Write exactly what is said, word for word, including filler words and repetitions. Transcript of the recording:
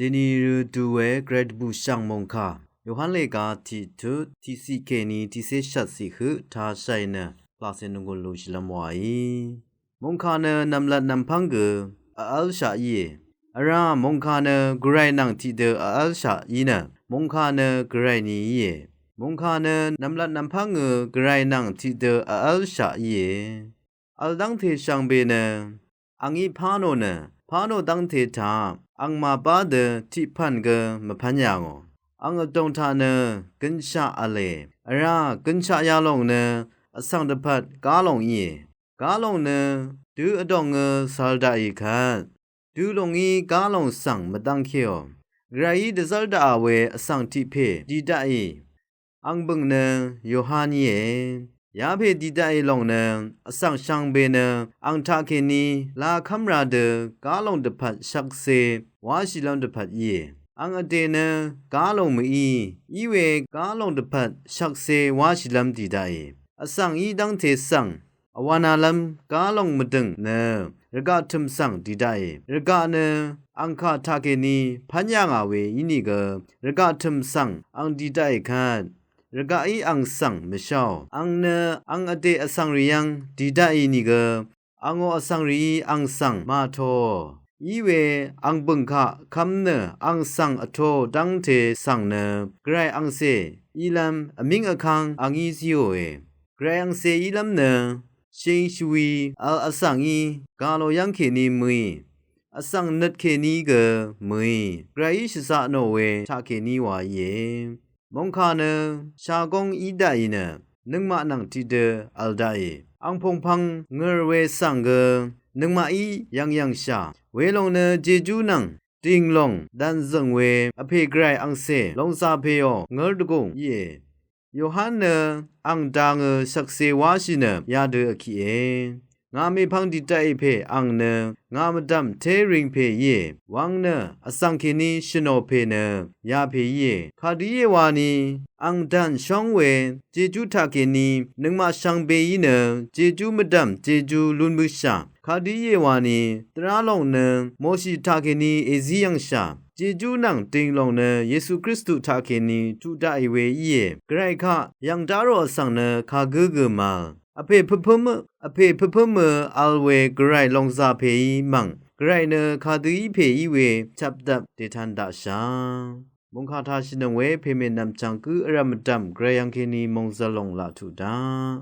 Dèní rø du we gvray dvbù shv̀ng mòngkà Yohan lèga tiq tut tiqciq kèní tiqcé shvtciq høq tashàì nø laqcè nònggùn lúnshìlv́m wàí. Mòngkà nø nv̀mlat nv̀mpv́ng gø vv́lshaq íe. Vrá mòngkà nø gvray nvng tiqdø vv́lshaq í nø mòngkà nø gvray ni íe. Mòngkà nø nv̀mlat nv̀mpv́ng gø gvray nvng tiqdø vv́lshaq íe. Vl dv́ngte shvngbe nø àngí pá nò nø pá nò dv́ngte taq àngmàbá dø tiqpv̀n gø mvpv́n yà ngò. Àng vdòng taq nø gønshaq v̄le. Vrá gønshaq yalòng nø vsvng dvpvt gálòng íe. Gálòng nø dø vdòngø cv̄l daqì kvt dø lòngí gálòng svng mvdv́ngkéò. Gvrayí dvzv́r daqà we vsvng tiq pè dì daqì. Àng bø̀ng nø Yohan íe. Yapè dì daqì lòng nø vsvng shvngbe nø àng taqkèní la kv́mra dø gálòng dvpvt shvkse wáshìlv́m dvpvt íe. Àng vdè nø gálòng mví íwe gálòng dvpvt shvkse wáshìlv́m dì daqì. Vsvng í dv́ngte svng vwànalv́m gálòng mvdø̀ng nø rvgaq tø̀m svng dì daqì. Rvgaq nø àng kà taqkèní pv́n yà ngà we ínìgø rvgaq tø̀m svng àng dì daqì kvt rvgaqí àng svng mvsháò. Àng nø àng vdè vsvng rì yv́ng dì daqì nìgø àngó vsvng rìí àng svng màtōò. Íwe àng bø̀ng kaq kv́m nø àng svng vtōò dv́ngte svng nø gvray àngcè ílv́m vmíng vkv́ng àngí zíòe. Gvray àngcè ílv́m nø shìng shvwi vl vsvng í gà lò yv́ng kèní mø̀í vsvng nøt kèní gø mø̀í gvrayí shvzaq nò we taqkèní wa íe. Mòngkà nø shagóng í daqì nø nøngmaq nvng tiqdø vl daqì. Àng pòngpvng ngø̀r we svng gø nøngmaqí yv̀ngyv̀ngshà welòng nø jejú nvng dìng lòng dv̀nzø̀ng we vpè gvray àngcè lòngzà pèò ngv́r dvgùng íe. Yohan nø àng dangø shvkse wáshì nø yadø vkiqe. Ngà mèpvng dì daqì pè àng nø ngà mvdv̀m té ring pè íe. Wvng nø vsvng kèní shvnò pè nø ya pè íe. Kadø íe wani àng dàn shóng we jejú taqkèní nøngmaq shvngbeí nø jejú mvdv̀m jejú lún møshà. Kadø íe wani dvrá lòng nø Moshi taqkèní èzí yv̀ngshà. Jejú nvng dìng lòng nø Yesu Kristu taqkèní tuq daqì we íe. Gvray kaq yv̀ng dá rò vsvng nø kagǿ gø màvl. Vpè pvpǿm vpè pvpǿmø vl we gvray lòngzà pèí mv̀ng gvray nø kadø í pè í we chapdvp dètan daqshà. Mòngkà tashìnøng we pèmè nv̀mchv̀ng gǿ vrv̀m vdv̀m gvray yv́ng kèní mòngzv̄l lòng laq tuq daq.